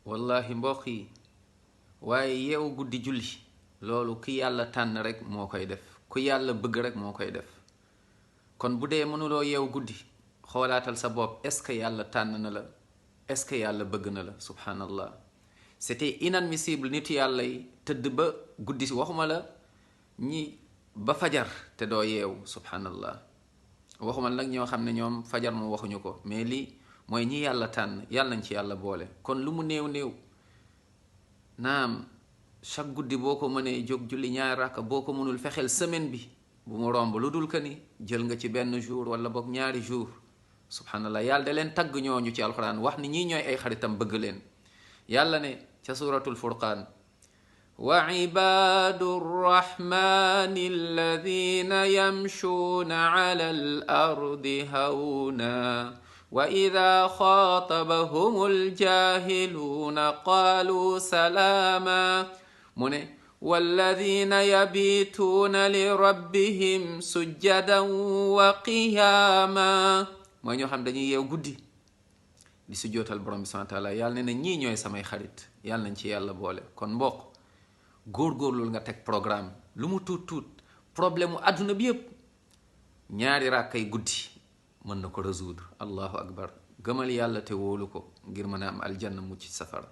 wallahi mbokk yi waaye yeewu guddi julli loolu ki yàlla tànn rek moo koy def ku yàlla bëgg rek moo koy def kon bu dee mënuloo yeewu guddi xoolaatal sa bopp est-ce que yàlla tànn na la est-ce que yàlla bëgg na la subhanallah. C'était inadmissible nit yàlla yi tëdd ba guddi si waxuma la ñi ba fajar te doo yeewu subhanallah. waxuma nag ñoo xam ne ñoom fajar moom waxuñu ko mais lii mooy ñi yàlla tànn yàlla nañ ci yàlla boole. kon lu mu néew néew naam chaque guddi boo ko mënee jóg julli ñaari rakka boo ko mënul fexeel semaine bi bu mu romb lu dul que ni jël nga ci benn jour wala boog ñaari jour subhanallah. yàlla da leen tagg ñooñu ci alquran wax ni ñii ñooy ay xaritam bëgg leen. yàlla ne ca suratul furqaan wa ibadu rrahmani alladina yamshuuna ala al ardi hawna wa ida xaatabahum aljahiluuna qaalu salaama mu ne walladina yabituuna li rabbihim sujjadan wa qiyaama mooy ñoo xam dañuy yeew guddi di sujjootal borom bi subhaanahu wa taala. yàlla ne na ñii ñooy samay xarit yàlla nañ ci yàlla boole. kon mbokk góorgóorlul nga teg programme lu mu tuut tuut problème mu àdduna bi yépp ñaari rakkay guddi mën na ko résoudre. allahu akbar. gëmal yàlla te wóolu ko ngir mën a am aljanna mucc safara.